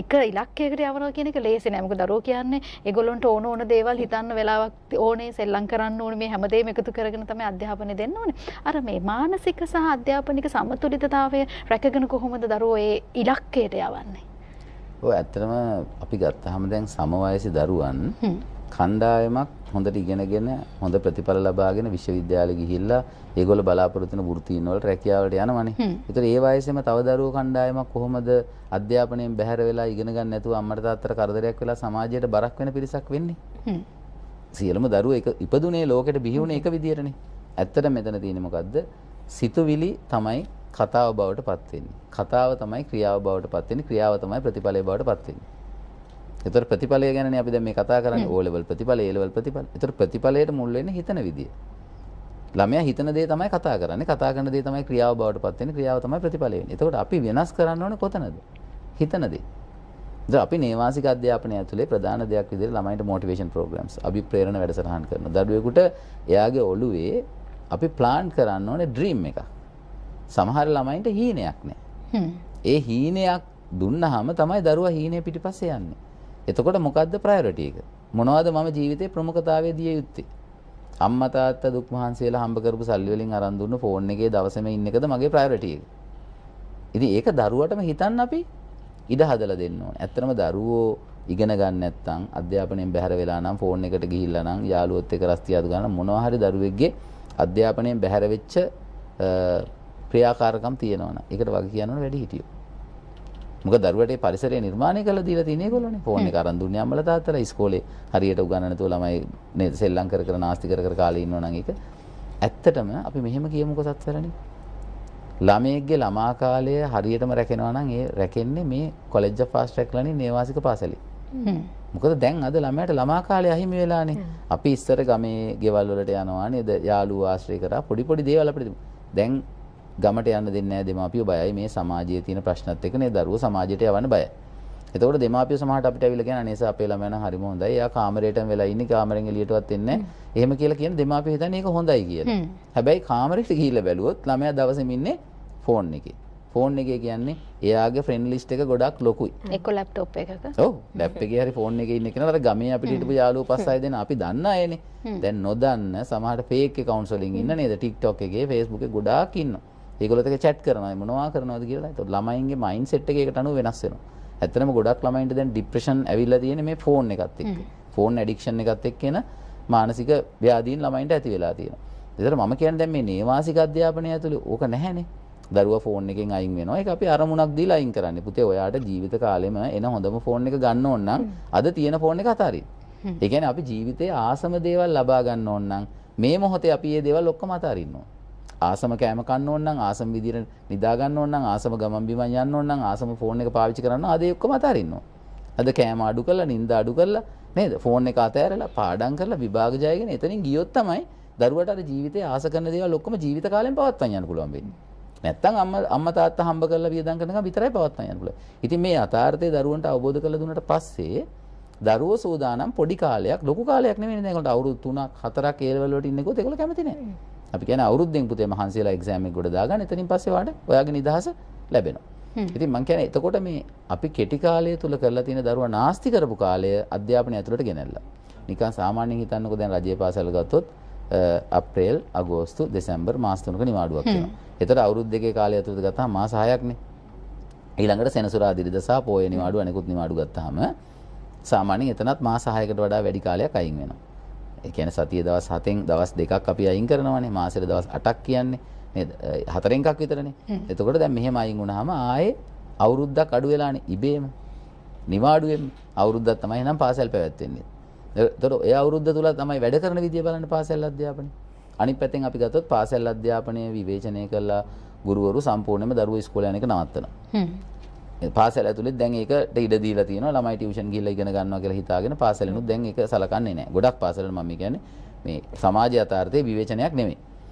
එක ඉලක්කයකට යවනවා කියන එක ලේසි නෑ. මොකද දරුවෝ කියන්නේ ඒගොල්ලන්ට ඕන ඕන දේවල් හිතන්න වෙලාවක් ඕනේ, සෙල්ලම් කරන්න ඕනේ, මේ හැමදේම එකතු කරගෙන තමයි අධ්‍යාපනය දෙන්න ඕනේ. අර මේ මානසික සහ අධ්‍යාපනික සමතුලිතතාවය රැකගෙන කොහොමද දරුවෝ ඒ ඉලක්කයට යවන්නේ? ඔව් ඇත්තටම අපි ගත්තාම දැන් සමවයසි දරුවන් කණ්ඩායමක් හොඳට ඉගෙනගෙන හොඳ ප්‍රතිඵල ලබාගෙන විශ්වවිද්‍යාලෙ ගිහිල්ලා ඒගොල්ලෝ බලාපොරොත්තු වෙන වෘත්තීන් වලට රැකියාවලට යනවනේ. ඒතර ඒ වයසේම තව දරුවෝ කණ්ඩායමක් කොහොමද අධ්‍යාපනයෙන් බැහැර වෙලා ඉගෙන ගන්න නැතුව අම්මට තාත්තට කරදරයක් වෙලා සමාජයට බරක් වෙන පිරිසක් වෙන්නේ? සියලුම දරුවෝ එක ඉපදුනේ ලෝකෙට බිහි වුණේ එක විදියටනේ. ඇත්තට මෙතන තියෙන්නේ මොකද්ද? සිතුවිලි තමයි කතාව බවට පත් වෙන්නේ. කතාව තමයි ක්‍රියාව බවට පත් වෙන්නේ. ක්‍රියාව තමයි ප්‍රතිඵලය බවට පත් වෙන්නේ. ඒතර ප්‍රතිඵලය ගැනනේ අපි දැන් මේ කතා කරන්නේ. O level ප්‍රතිඵල, A level ප්‍රතිඵල. ඒතර ප්‍රතිඵලයට මුල් වෙන්නේ හිතන විදිය. ළමයා හිතන දේ තමයි කතා කරන්නේ. කතා කරන දේ තමයි ක්‍රියාව බවට පත් වෙන්නේ. ක්‍රියාව තමයි ප්‍රතිඵලය වෙන්නේ. එතකොට අපි වෙනස් කරන්න ඕනේ කොතනද? හිතන දේ. ඉතින් අපි නේවාසික අධ්‍යාපනය ඇතුලේ ප්‍රධාන දෙයක් විදිහට ළමයින්ට මොටිවේෂන් ප්‍රෝග්‍රෑම්ස්, අභිප්‍රේරණ වැඩසටහන් කරනවා. දරුවෙකුට එයාගේ ඔළුවේ අපි ප්ලාන් කරන්න ඕනේ ඩ්‍රීම් එකක්. සමහර ළමයින්ට හීනයක් නෑ. ඒ හීනයක් දුන්නාම තමයි දරුවා හීනය පිටිපස්සේ යන්නේ. එතකොට මොකද්ද ප්‍රයොරිටි එක? මොනවද මම ජීවිතේ ප්‍රමුඛතාවය දිය යුත්තේ? අම්මා තාත්තා දුක් මහන්සි වෙලා හම්බ කරපු සල්ලි වලින් අරන් දුන්න ෆෝන් එකේ දවසේම ඉන්න එකද මගේ ප්‍රයොරිටි එක? ඉතින් ඒක දරුවටම හිතන්න අපි ඉඩ හදලා දෙන්න ඕනේ. ඇත්තටම දරුවෝ ඉගෙන ගන්න නැත්නම් අධ්‍යාපනයෙන් බැහැර වෙලා නම් ෆෝන් එකට ගිහිල්ලා නම් යාළුවොත් එක්ක රස්තියාදු ගන්න මොනවා හරි දරුවෙක්ගේ අධ්‍යාපනයෙන් බැහැර වෙච්ච ක්‍රියාකාරකම් තියෙනවා නම් ඒකට වග කියන්න ඕන වැඩි හිටියෝ. මොකද දරුවට ඒ පරිසරය නිර්මාණය කරලා දීලා තියෙන ඒගොල්ලෝනේ. ෆෝන් එක අරන් දුන්නේ අම්මලා තාත්තලා ඉස්කෝලේ හරියට උගන්වන්න නැතුව ළමයි නේද සෙල්ලම් කර කර නාස්ති කර කර කාලේ ඉන්නවා නම් ඒක ඇත්තටම අපි මෙහෙම කියමුකෝ සත්වරණි. ළමයෙක්ගේ ළමා කාලය හරියටම රැකෙනවා නම් ඒ රැකෙන්නේ මේ College of Fast Track Learning නේවාසික පාසලේ. මොකද දැන් අද ළමයාට ළමා කාලය අහිමි වෙලානේ. අපි ඉස්සර ගමේ ගෙවල් වලට යනවා නේද, යාළුවෝ ආශ්‍රය කරා පොඩි පොඩි දේවල් අපිට තිබුණා. දැන් ගමට යන්න දෙන්නේ නැහැ දෙමාපියෝ බයයි මේ සමාජයේ තියෙන ප්‍රශ්නත් එක්ක නේ දරුවෝ සමාජයට යවන්න බයයි. එතකොට දෙමාපියෝ සමහරට අපිට ඇවිල්ලා කියන අනේ සර් අපේ ළමයා නම් හරිම හොඳයි. එයා කාමරේටම වෙලා ඉන්නේ කාමරෙන් එළියටවත් එන්නේ නැහැ. එහෙම කියලා කියන දෙමාපියෝ හිතන්නේ ඒක හොඳයි කියලා. හැබැයි කාමරේට ගිහිල්ලා බැලුවොත් ළමයා දවසෙම ඉන්නේ ෆෝන් එකේ. ෆෝන් එකේ කියන්නේ එයාගේ ෆ්‍රෙන්ඩ් ලිස්ට් එක ගොඩක් ලොකුයි. එක්ක ලැප්ටොප් එකක. ඔව් ලැප් එකේ හරි ෆෝන් එකේ ඉන්න කෙනා අර ගමේ අපිට හිටපු යාළුවෝ පස් හය දෙනා අපි දන්න අයනේ. දැන් නොදන්න සමහරට ෆේක් ඇකවුන්ට්ස් වලින් ඉන්න නේද TikTok එකේ Facebook එකේ ගොඩාක් ඉන්නවා. ඒගොල්ලොත් එක්ක චැට් කරනවා මොනවා කරනවද කියලා. ඒතකොට ළමයින්ගේ මයින්ඩ් සෙට් එක ඒකට අනුව වෙනස් වෙනවා. ඇත්තටම ගොඩක් ළමයින්ට දැන් ડિප්‍රෙෂන් ඇවිල්ලා තියෙන්නේ මේ ෆෝන් එකත් එක්ක. ෆෝන් ඇඩික්ෂන් එකත් එක්ක එන මානසික ව්‍යාධීන් ළමයින්ට ඇති වෙලා තියෙනවා. ඒතර මම කියන්නේ දැන් මේ නේවාසික අධ්‍යාපනය ඇතුලේ ඕක නැහැනේ. දරුවා ෆෝන් එකෙන් අයින් වෙනවා. ඒක අපි අරමුණක් දීලා අයින් කරන්නේ. පුතේ ඔයාට ජීවිත කාලෙම එන හොඳම ෆෝන් එක ගන්න ඕන නම් අද තියෙන ෆෝන් එක අතාරින්න. ඒ කියන්නේ අපි ජීවිතේ ආසම දේවල් ලබා ගන්න ඕන නම් මේ මොහොතේ අපි මේ දේවල් ඔක්කොම අතාරින්න ඕන. ආසම කෑම කන්න ඕන නම්, ආසම විදියට නිදා ගන්න ඕන නම්, ආසම ගමන් බිමන් යන්න ඕන නම්, ආසම ෆෝන් එක පාවිච්චි කරන්න අද ඒ ඔක්කොම අතාරින්න ඕන. අද කෑම අඩු කරලා, නිින්ද අඩු කරලා නේද? ෆෝන් එක අතෑරලා, පාඩම් කරලා විභාග ජයගෙන එතනින් ගියොත් තමයි දරුවට අර ජීවිතේ ආස කරන දේවල් ඔක්කොම ජීවිත කාලෙම පවත්වන්න යන්න පුළුවන් වෙන්නේ. නැත්තම් අම්මා තාත්තා හම්බ කරලා වියදම් කරනකම් විතරයි පවත්වන්න යන්න පුළුවන්. ඉතින් මේ යථාර්ථය දරුවන්ට අවබෝධ කරලා දුන්නට පස්සේ දරුවෝ සූදානම් පොඩි කාලයක්, ලොකු කාලයක් නෙමෙයි නේද? ඒගොල්ලන්ට අවුරුදු 3ක් 4ක් ඒ ලෙවල් වලට ඉන්නකොත් ඒගොල්ලෝ කැමති නෑ. අපි කියන්නේ අවුරුද්දෙන් පුතේ මහන්සි වෙලා එක්සෑම් එක ගොඩ දාගන්න. එතනින් පස්සේ වාට ඔයාගේ නිදහස ලැබෙනවා. ඉතින් මං කියන්නේ එතකොට මේ අපි කෙටි කාලය තුල කරලා තියෙන දරුවා නාස්ති කරපු කාලය අධ්‍යාපනය ඇතුළට ගෙනල්ලා. නිකන් සාමාන්‍යයෙන් හිතන්නකෝ දැන් රජයේ පාසල් ගත්තොත් අප්‍රේල්, අගෝස්තු, දෙසැම්බර් මාස තුනක නිවාඩුවක් වෙනවා. එතකොට අවුරුදු දෙකේ කාලය ඇතුළත ගත්තාම මාස 6ක්නේ. ඊළඟට සෙනසුරාදා ඉරිදා සහ පෝය නිවාඩු අනෙකුත් නිවාඩු ගත්තාම සාමාන්‍යයෙන් එතනත් මාස 6කට වඩා වැඩි කාලයක් අයින් වෙනවා. ඒ කියන්නේ සතිය දවස් 7න් දවස් 2ක් අපි අයින් කරනවානේ. මාසෙට දවස් 8ක් කියන්නේ නේද? 4න් එකක් විතරනේ. එතකොට දැන් මෙහෙම අයින් වුණාම ආයේ අවුරුද්දක් අඩු වෙලානේ ඉබේම. නිවාඩුවෙන් අවුරුද්දක් තමයි එහෙනම් පාසල් පැවැත්වෙන්නේ. එතකොට ඔය අවුරුද්ද තුල තමයි වැඩ කරන විදිය බලන්න පාසල් අධ්‍යාපනය. අනිත් පැත්තෙන් අපි ගත්තොත් පාසල් අධ්‍යාපනය විවේචනය කළා ගුරුවරු සම්පූර්ණයෙන්ම දරුවෝ ඉස්කෝලේ යන එක නවත්තනවා. පාසල ඇතුළෙත් දැන් ඒකට ඉඩ දීලා තියෙනවා. ළමයි ටියුෂන් ගිහිල්ලා ඉගෙන ගන්නවා කියලා හිතාගෙන පාසලෙනුත් දැන් ඒක සලකන්නේ නැහැ. ගොඩක් පාසල් වල මම කියන්නේ මේ සමාජ යථාර්ථයේ විවේචනයක් නෙමෙයි.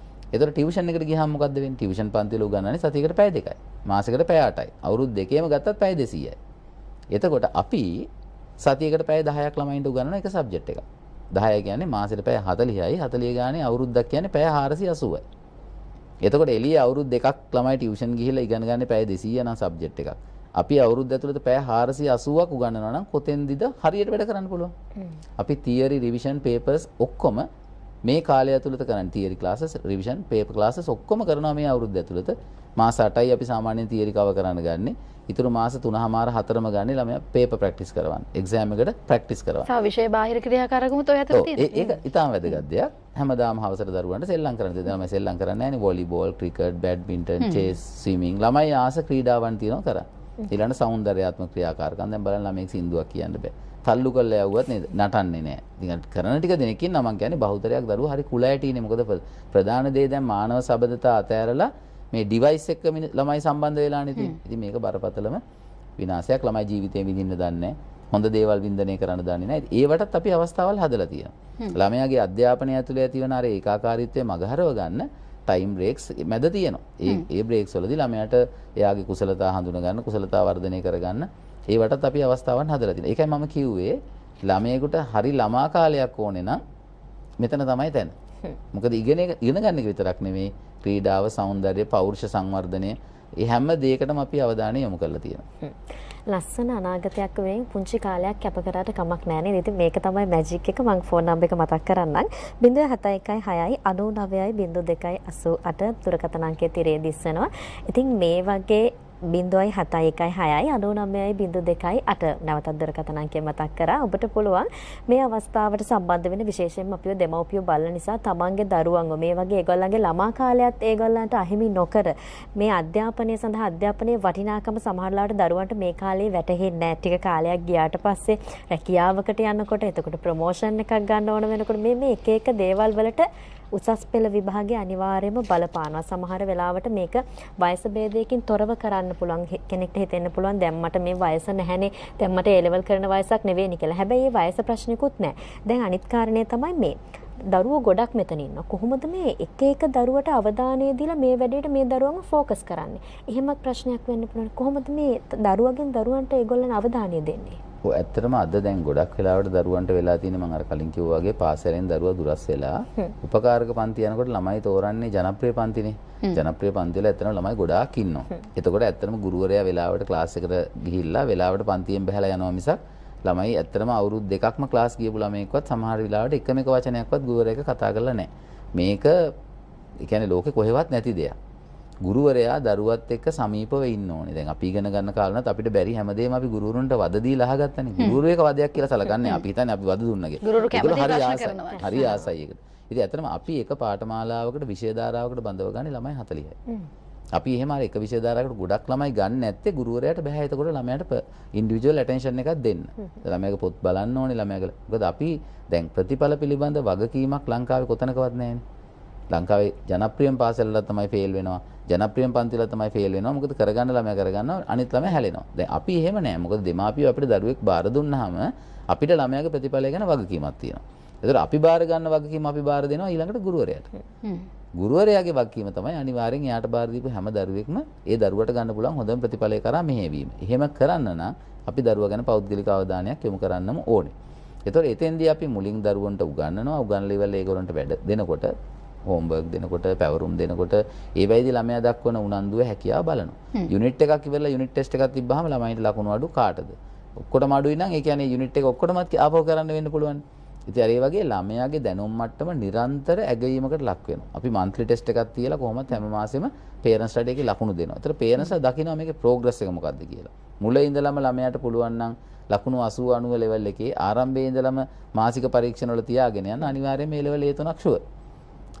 ඒතර ටියුෂන් එකට ගියාම මොකද්ද වෙන්නේ? ටියුෂන් පන්ති වල උගන්වන්නේ සතියකට පැය 2යි. මාසෙකට පැය 8යි. අවුරුදු දෙකේම ගත්තත් පැය 200යි. එතකොට අපි සතියකට පැය 10ක් ළමයින්ට උගන්වන එක සබ්ජෙක්ට් එකක්. 10 කියන්නේ මාසෙට පැය 40යි. 40 ගානේ අවුරුද්දක් කියන්නේ පැය 480යි. එතකොට එළියේ අවුරුදු දෙකක් ළමයි ටියුෂන් ගිහිල්ලා ඉගෙන ගන්න පැය 200 නම් සබ්ජෙක්ට් එකක්. අපි අවුරුද්ද ඇතුළත පැය 480ක් උගන්වනවා නම් කොතෙන්දිද හරියට වැඩ කරන්න පුළුවන්. අපි තියරි රිවිෂන් පේපර්ස් ඔක්කොම මේ කාලය ඇතුළත කරන්නේ. Theory classes, revision paper classes ඔක්කොම කරනවා මේ අවුරුද්ද ඇතුළත. මාස 8යි අපි සාමාන්‍යයෙන් තියරි කවර් කරන්න ගන්නෙ. ඉතුරු මාස 3.5 4ම ගන්නේ ළමයා පේපර් ප්‍රැක්ටිස් කරවන්න. එක්සෑම් එකට ප්‍රැක්ටිස් කරවන්න. සහ විෂය බාහිර ක්‍රියාකාරකමුත් ඔය ඇතුළත තියෙනවා. ඒක ඉතාම වැදගත් දෙයක්. හැමදාම හවසට දරුවන්ට සෙල්ලම් කරන්න දෙනවා. ළමයි සෙල්ලම් කරන්නේ නැහැනේ. Volleyball, cricket, badminton, chess, swimming ළමයි ආස ක්‍රීඩාවන් තියෙනවා කරන්න. ඊළඟ සෞන්දර්යාත්මක ක්‍රියාකාරකම්. දැන් බලන්න ළමයෙක් සින්දුවක් කියන්න බෑ. තල්ලු කරලා යවුවත් නේද නටන්නේ නෑ. ඉතින් කරන ටික දෙනෙක් ඉන්නවා. මං කියන්නේ බහුතරයක් දරුවෝ හරි කුල ඇටිනේ. මොකද ප්‍රධාන දේ දැන් මානව සබඳතා අතෑරලා මේ ඩිවයිස් එක්ක ළමයි සම්බන්ධ වෙලානේ තියෙන්නේ. ඉතින් මේක බරපතලම විනාශයක්. ළමයි ජීවිතේ විඳින්න දන්නේ නෑ. හොඳ දේවල් වින්දනය කරන්න දන්නේ නෑ. ඒවටත් අපි අවස්ථාවල් හදලා තියෙනවා. ළමයාගේ අධ්‍යාපනය ඇතුලේ ඇතිවන අර ඒකාකාරීත්වය මගහරව ගන්න ටයිම් බ්‍රේක්ස් මැද තියෙනවා. ඒ බ්‍රේක්ස් වලදී ළමයාට එයාගේ කුසලතා හඳුන ගන්න, කුසලතා වර්ධනය කරගන්න ඒවටත් අපි අවස්ථාවන් හදලා තියෙනවා. ඒකයි මම කිව්වේ ළමයෙකුට හරි ළමා කාලයක් ඕනේ නම් මෙතන තමයි තැන. මොකද ඉගෙන ගන්න එක විතරක් නෙමෙයි, ක්‍රීඩාව, සෞන්දර්ය, පෞරුෂ සංවර්ධනය, ඒ හැම දෙයකටම අපි අවධානය යොමු කරලා තියෙනවා. ලස්සන අනාගතයක් වෙනුවෙන් පුංචි කාලයක් කැප කරාට කමක් නෑ නේද? ඉතින් මේක තමයි මැජික් එක. මං ෆෝන් නම්බර් එක මතක් කරන්නම්. 071 6 99 02 88 දුරකථන අංකය තිරේ දිස්සනවා. ඉතින් මේ වගේ 071 6 99 02 8 නැවතත් දුරකථන අංකය මතක් කරා. ඔබට පුළුවන් මේ අවස්ථාවට සම්බන්ධ වෙන, විශේෂයෙන්ම අපිව දෙමව්පියෝ බලන නිසා තමන්ගේ දරුවන්ව මේ වගේ ඒගොල්ලන්ගේ ළමා කාලයත් ඒගොල්ලන්ට අහිමි නොකර මේ අධ්‍යාපනය සඳහා අධ්‍යාපනයේ වටිනාකම සමහර ලාවට දරුවන්ට මේ කාලේ වැටහෙන්නේ නැහැ. ටික කාලයක් ගියාට පස්සේ රැකියාවකට යනකොට, එතකොට ප්‍රොමෝෂන් එකක් ගන්න ඕන වෙනකොට මේ මේ එක එක දේවල් වලට උසස් පෙළ විභාගය අනිවාර්යයෙන්ම බලපානවා. සමහර වෙලාවට මේක වයස භේදයකින් තොරව කරන්න පුළුවන්. කෙනෙක්ට හිතෙන්න පුළුවන් දැන් මට මේ වයස නැහැනේ, දැන් මට ඒ ලෙවල් කරන වයසක් නෙවෙයිනේ කියලා. හැබැයි ඒ වයස ප්‍රශ්නිකුත් නැහැ. දැන් අනිත් කාරණේ තමයි මේ දරුවෝ ගොඩක් මෙතන ඉන්නවා. කොහොමද මේ එක එක දරුවට අවධානය දීලා මේ වැඩේට මේ දරුවන්ව ෆෝකස් කරන්නේ? එහෙමත් ප්‍රශ්නයක් වෙන්න පුළුවන්. කොහොමද මේ දරුවගෙන් දරුවන්ට ඒගොල්ලන් අවධානය දෙන්නේ? ඔව්, ඇත්තටම අද දැන් ගොඩක් වෙලාවට දරුවන්ට වෙලා තියෙන මම අර කලින් කිව්වා වගේ පාසලෙන් දරුවා දුරස් වෙලා උපකාරක පන්ති යනකොට ළමයි තෝරන්නේ ජනප්‍රිය පන්තිනේ. ජනප්‍රිය පන්ති වල ඇත්තටම ළමයි ගොඩාක් ඉන්නවා. එතකොට ඇත්තටම ගුරුවරයා වෙලාවට ක්ලාස් එකට ගිහිල්ලා වෙලාවට පන්තියෙන් බහලා යනවා මිසක් ළමයි ඇත්තටම අවුරුදු දෙකක්ම ක්ලාස් ගියපු ළමයෙක්වත් සමහර වෙලාවට එකම එක වචනයක්වත් ගුරුවරයා එක්ක කතා කරලා නැහැ. මේක ඒ කියන්නේ ලෝකේ කොහෙවත් නැති දෙයක්. ගුරුවරයා දරුවත් එක්ක සමීපව ඉන්න ඕනේ. දැන් අපි ඉගෙන ගන්න කාලේ උනත් අපිට බැරි හැමදේම අපි ගුරුවරුන්ට වද දීලා අහගත්තනේ. ගුරුවරු එක වදයක් කියලා සලකන්නේ. අපි හිතන්නේ අපි වද දුන්නා කියලා. ගුරුවරු කැමති ප්‍රශ්න කරනවා. හරි ආසයි ඒකට. ඉතින් ඇත්තටම අපි එක පාඨමාලාවකට විෂය ධාරාවකට බඳව ගන්නේ ළමයි 40යි. අපි එහෙම අර එක විෂය ධාරාවකට ගොඩක් ළමයි ගන්න නැත්තේ ගුරුවරයාට බෑ එතකොට ළමයාට ඉන්ඩිවිජුවල් ඇටෙන්ෂන් එකක් දෙන්න. ළමයාගේ පොත් බලන්න ඕනේ ළමයාගේ. මොකද අපි දැන් ප්‍රතිඵල පිළිබඳ වගකීමක් ලංකාවේ කොතනකවත් නැහැනේ. ලංකාවේ ජනප්‍රියම පාසල් වල තමයි ෆේල් වෙනවා. ජනප්‍රියම පන්ති වල තමයි ෆේල් වෙනවා. මොකද කරගන්න ළමයා කරගන්නවා, අනිත් ළමයා හැලෙනවා. දැන් අපි එහෙම නෑ. මොකද දෙමාපියෝ අපිට දරුවෙක් බාර දුන්නාම අපිට ළමයාගේ ප්‍රතිඵලය ගැන වගකීමක් තියෙනවා. ඒතර අපි බාර ගන්න වගකීම අපි බාර දෙනවා ඊළඟට ගුරුවරයාට. ගුරුවරයාගේ වගකීම තමයි අනිවාර්යෙන් එයාට බාර දීපු හැම දරුවෙක්ම ඒ දරුවට ගන්න පුළුවන් හොඳම ප්‍රතිඵලය කරා මෙහෙයවීම. එහෙම කරන්න නම් අපි දරුවා ගැන පෞද්ගලික අවධානයක් යොමු කරන්නම ඕනේ. ඒතර එතෙන්දී අපි මුලින් දරුවන්ට උගන්වනවා. උගන්වලා ඉවරලා ඒගොල්ලන්ට වැඩ දෙනකොට, හෝම්වර්ක් දෙනකොට, පැවරුම් දෙනකොට ඒ වෙයිදී ළමයා දක්වන උනන්දුව හැකියාව බලනවා. යුනිට් එකක් ඉවරලා යුනිට් ටෙස්ට් එකක් තිබ්බහම ළමයින්ට ලකුණු අඩු කාටද? ඔක්කොටම අඩුයි නම් ඒ කියන්නේ යුනිට් එක ඔක්කොටමත් ආපහු කරන්න වෙන්න පුළුවන්. ඉතින් අර ඒ වගේ ළමයාගේ දැනුම් මට්ටම නිරන්තර ඇගයීමකට ලක් වෙනවා. අපි මන්ත්ලි ටෙස්ට් එකක් තියලා කොහොමත් හැම මාසෙම පේරන්ට්ස්ලාට ඒකේ ලකුණු දෙනවා. ඒතර පේරන්ට්ස්ලා දකිනවා මේකේ ප්‍රෝග්‍රස් එක මොකද්ද කියලා. මුල ඉඳලම ළමයාට පුළුවන් නම් ලකුණු 80 90 ලෙවල් එකේ ආරම්භයේ ඉඳලම මාසික පරීක්ෂණ වල තියාගෙන යන අනිවාර්යයෙන් මේ ලෙවල් ඒ තුනක් ෂුවර්.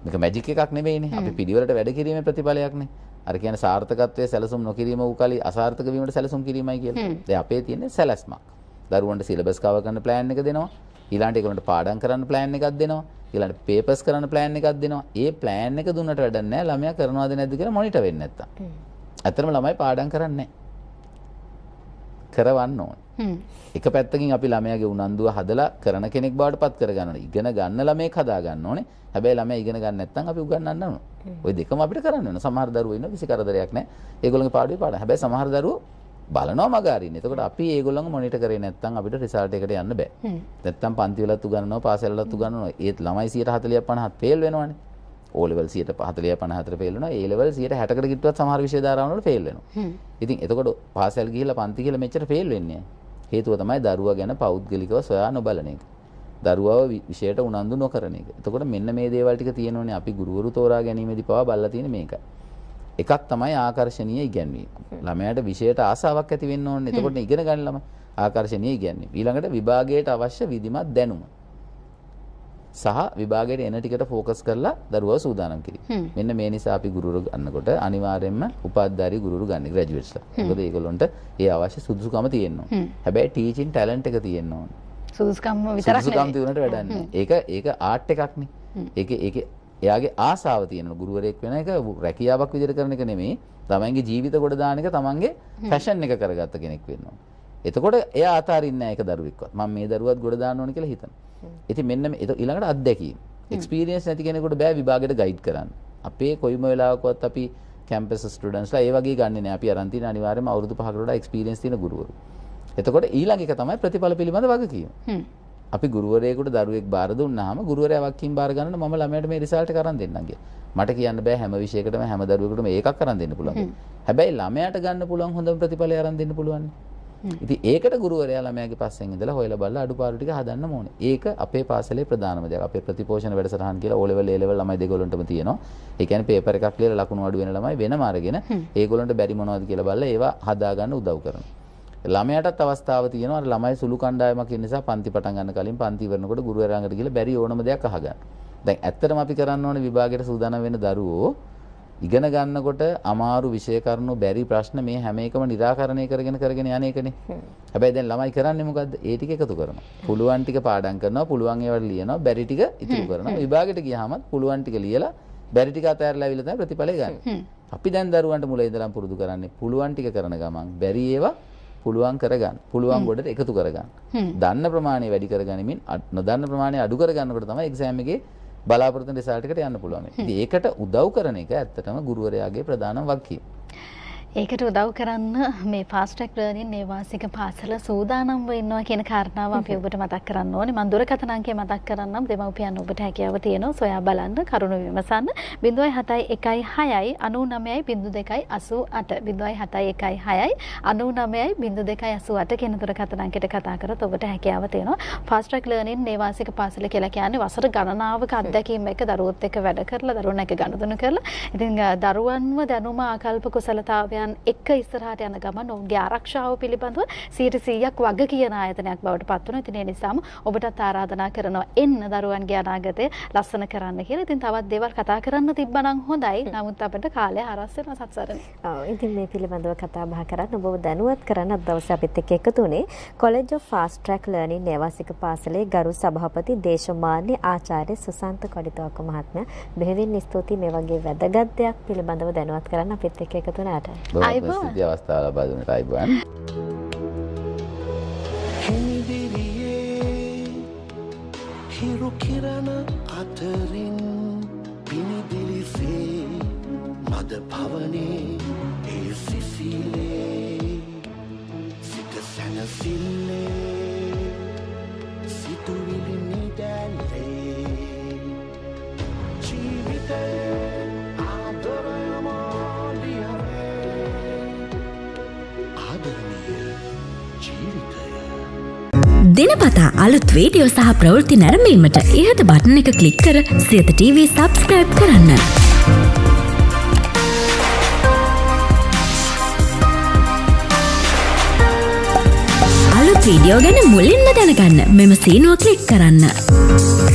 මේක මැජික් එකක් නෙවෙයිනේ. අපි පිළිවෙලට වැඩ කිරීමේ ප්‍රතිඵලයක්නේ. අර කියන්නේ සාර්ථකත්වයේ සැලසුම් නොකිරීම වූ කලි අසාර්ථක වීමට සැලසුම් කිරීමයි කියලා. දැන් අපේ තියෙන්නේ සැලැස්මක්. දරුවන්ට සිලබස් කවර් කරන ප්ලෑන් එක දෙනවා. ඊළඟට ඒගොල්ලන්ට පාඩම් කරන්න ප්ලෑන් එකක් දෙනවා. ඊළඟට පේපර්ස් කරන්න ප්ලෑන් එකක් දෙනවා. ඒ ප්ලෑන් එක දුන්නට වැඩක් නැහැ ළමයා කරනවද නැද්ද කියලා මොනිටර් වෙන්නේ නැත්තම්. ඇත්තටම ළමයි පාඩම් කරන්නේ නැහැ. කරවන්න ඕනේ. එක පැත්තකින් අපි ළමයාගේ උනන්දුව හදලා කරන කෙනෙක් බවට පත් කරගන්න ඕනේ. ඉගෙන ගන්න ළමයෙක් හදා ගන්න ඕනේ. හැබැයි ළමයා ඉගෙන ගන්න නැත්තම් අපි උගන්වන්න ඕනේ. ඔය දෙකම අපිට කරන්න වෙනවා. සමහර දරුවෝ ඉන්නවා කිසි කරදරයක් නැහැ. ඒගොල්ලන්ගේ පාඩුවේ පාඩම්. හැබැයි සමහර දරුවෝ බලනවා මග අරින්න. එතකොට අපි ඒගොල්ලන්ව මොනිටර් කරේ නැත්තම් අපිට රිසල්ට් එකට යන්න බෑ. නැත්තම් පන්ති වලත් උගන්වනවා, පාසල් වලත් උගන්වනවා. ඒත් ළමයි 140 50 ෆේල් වෙනවනේ. O level 140 54 fail වෙනවා. A level 160කට කිට්ටුවත් සමහර විෂය ධාරාවන් වල ෆේල් වෙනවා. ඉතින් එතකොට පාසල් ගිහිල්ලා පන්ති ගිහිල්ලා මෙච්චර ෆේල් වෙන්නේ නැහැ. හේතුව තමයි දරුවා ගැන පෞද්ගලිකව සොයා නොබලන එක. දරුවව විෂයට උනන්දු නොකරන එක. එතකොට මෙන්න මේ දේවල් ටික තියෙනෝනේ අපි ගුරුවරු තෝරා ගැනීමේදී පවා බලලා තියෙන මේකයි. එකක් තමයි ආකර්ෂණීය ඉගැන්වීම. ළමයාට විෂයට ආසාවක් ඇති වෙන්න ඕනේ. එතකොට ඉගෙන ගන්න ළමයි ආකර්ෂණීය ඉගැන්වීම. ඊළඟට විභාගයට අවශ්‍ය විධිමත් දැනුම. සහ විභාගයට එන ටිකට ෆෝකස් කරලා දරුවව සූදානම් කිරීම. මෙන්න මේ නිසා අපි ගුරුවරු ගන්නකොට අනිවාර්යයෙන්ම උපාධිධාරී ගුරුවරු ගන්න ග්‍රැජුවේට්ස්ලා. මොකද ඒගොල්ලන්ට ඒ අවශ්‍ය සුදුසුකම තියෙන්න ඕනේ. හැබැයි ටීචින් ටැලන්ට් එක තියෙන්න ඕනේ. සුදුසුකම් විතරක් නෙවෙයි. සුදුසුකම් තියුණට වැඩක් නෑ. ඒක ආර්ට් එකක්නේ. ඒක එයාගේ ආසාව තියෙනවා. ගුරුවරයෙක් වෙන එක රැකියාවක් විදිහට කරන එක නෙමෙයි. තමන්ගේ ජීවිත ගොඩ දාන එක තමන්ගේ ෆැෂන් එක කරගත්ත කෙනෙක් වෙන්න ඕනේ. එතකොට එයා අතාරින්නේ නෑ ඒක දරුවෙක්වත්. මම මේ දරුවත් ගොඩ දාන්න ඕනේ කියලා හිතනවා. ඉතින් මෙන්න මේ ඊළඟට අත්දැකීම. එක්ස්පීරියන්ස් නැති කෙනෙකුට බෑ විභාගෙට ගයිඩ් කරන්න. අපේ කොයිම වෙලාවකවත් අපි කැම්පස් ස්ටුඩන්ට්ස්ලා ඒ වගේ ගන්නෙ නෑ. අපි අරන් තියෙන අනිවාර්යයෙන්ම අවුරුදු 5කට වඩා එක්ස්පීරියන්ස් තියෙන ගුරුවරු. එතකොට ඊළඟ එක තමයි ප්‍රතිඵල පිළිබඳ වගකීම. අපි ගුරුවරයෙකුට දරුවෙක් බාර දුන්නාම ගුරුවරයා වගකීම් බාර ගන්නන මම ළමයාට මේ රිසල්ට් එක අරන් දෙන්නම් කියලා. මට කියන්න බෑ හැම විෂයකටම හැම දරුවෙකුටම ඒකක් අරන් දෙන්න පුළුවන්. හැබැයි ළමයාට ගන්න පුළුවන් හොඳම ප්‍රතිඵලය අරන් දෙන්න පුළුවන්. ඉතින් ඒකට ගුරුවරයා ළමයාගේ පස්සෙන් ඉඳලා හොයලා බලලා අඩුපාඩු ටික හදන්න ඕනේ. ඒක අපේ පාසලේ ප්‍රධානම දෙයක්. අපේ ප්‍රතිපෝෂණ වැඩසටහන් කියලා O level A level ළමයි දෙගොල්ලන්ටම තියෙනවා. ඒ කියන්නේ පේපර් එකක් ලියලා ලකුණු අඩු වෙන ළමයි වෙනම අරගෙන ඒගොල්ලන්ට බැරි මොනවද කියලා බලලා ඒවා හදාගන්න උදව් කරනවා. ළමයාටත් අවස්ථාව තියෙනවා. අර ළමයි සුළු කණ්ඩායමක් ඉන්න නිසා පන්ති පටන් ගන්න කලින් පන්ති ඉවරනකොට ගුරුවරයා ළඟට ගිහලා බැරි ඕනම දෙයක් අහගන්න. දැන් ඇත්තටම අපි කරන්න ඕනේ විභාගයට සූදානම් වෙන දරුවෝ ඉගෙන ගන්නකොට අමාරු විෂය කරුණු බැරි ප්‍රශ්න මේ හැම එකම නිරාකරණය කරගෙන කරගෙන යන එකනේ. හැබැයි දැන් ළමයි කරන්නේ මොකද්ද? ඒ ටික එකතු කරනවා. පුළුවන් ටික පාඩම් කරනවා, පුළුවන් ඒවාට ලියනවා, බැරි ටික ඉතුරු කරනවා. විභාගෙට ගියාමත් පුළුවන් ටික ලියලා බැරි ටික අතහැරලා ඇවිල්ලා තමයි ප්‍රතිඵලය ගන්න. අපි දැන් දරුවන්ට මුල ඉඳලම පුරුදු කරන්නේ පුළුවන් ටික කරන ගමන් බැරි ඒවා පුළුවන් කරගන්න. පුළුවන් ගොඩට එකතු කරගන්න. දන්න ප්‍රමාණය වැඩි කරගනිමින් නොදන්න ප්‍රමාණය අඩු කරගන්නකොට තමයි එක්සෑම් එකේ බලාපොරොත්තු වෙන රිසල්ට් එකට යන්න පුළුවන්. ඉතින් ඒකට උදව් කරන එක ඇත්තටම ගුරුවරයාගේ ප්‍රධානම වගකීම. ඒකට උදව් කරන්න මේ ෆාස්ට් ට්‍රැක් ලර්නින් නේවාසික පාසල සූදානම්ව ඉන්නවා කියන කාරණාව අපි ඔබට මතක් කරන්න ඕනේ. මම දුරකථන අංකය මතක් කරන්නම්. දෙමව්පියන් ඔබට හැකියාව තියෙනවා සොයා බලන්න, කරුණු විමසන්න. 0.71 6 99 02 88 0.71 6 99 02 88 කියන දුරකථන අංකයට කතා කරොත් ඔබට හැකියාව තියෙනවා. ෆාස්ට් ට්‍රැක් ලර්නින් නේවාසික පාසල කියලා කියන්නේ වසර ගණනාවක අත්දැකීම් එක්ක දරුවොත් එක්ක වැඩ කරලා, දරුවන් එක්ක ගනුදෙනු කරලා, ඉතින් දරුවන්ව දැනුම ආකල්ප කුසලතාවයන් එක්ක ඉස්සරහට යන ගමන් ඔවුන්ගේ ආරක්ෂාව පිළිබඳව 100%ක් වග කියන ආයතනයක් බවට පත් වෙනවා. ඉතින් ඒ නිසාම ඔබටත් ආරාධනා කරනවා එන්න දරුවන්ගේ අනාගතය ලස්සන කරන්න කියලා. ඉතින් තවත් දේවල් කතා කරන්න තිබ්බනම් හොඳයි. නමුත් අපිට කාලය හරස් වෙනවා සත්සරණේ. ඔව් ඉතින් මේ පිළිබඳව කතා බහ කරන්න ඔබව දැනුවත් කරන්න අද දවසේ අපිත් එක්ක එකතු වුණේ College of Fast Track Learning නේවාසික පාසලේ ගරු සභාපති දේශමාන්‍ය ආචාර්ය සුසන්ත කොඩිතෝක මහත්මයා. බෙහෙවින් ස්තුතියි මේ වගේ වැදගත් දෙයක් පිළිබඳව දැනුවත් කරන්න අපිත් එක්ක එකතු වුණාට. අයිබෝවන්. අවස්ථාව ලබා දුන්නට අයිබෝවන්. හිමිදිරියේ හිරු කිරණ අතරින් පිනිදිලිසේ මද පවනේ ඒ සිසිලේ සිත සැනසිල්ලේ සිතුවිලි නිදැල්ලේ ජීවිතේ ආදරයම ජීවිතය. දිනපතා අලුත් වීඩියෝ සහ ප්‍රවෘත්ති නැරඹීමට ඉහත බටන් එක ක්ලික් කර සියත TV subscribe කරන්න. අලුත් වීඩියෝ ගැන මුලින්ම දැනගන්න මෙම සීනුව ක්ලික් කරන්න.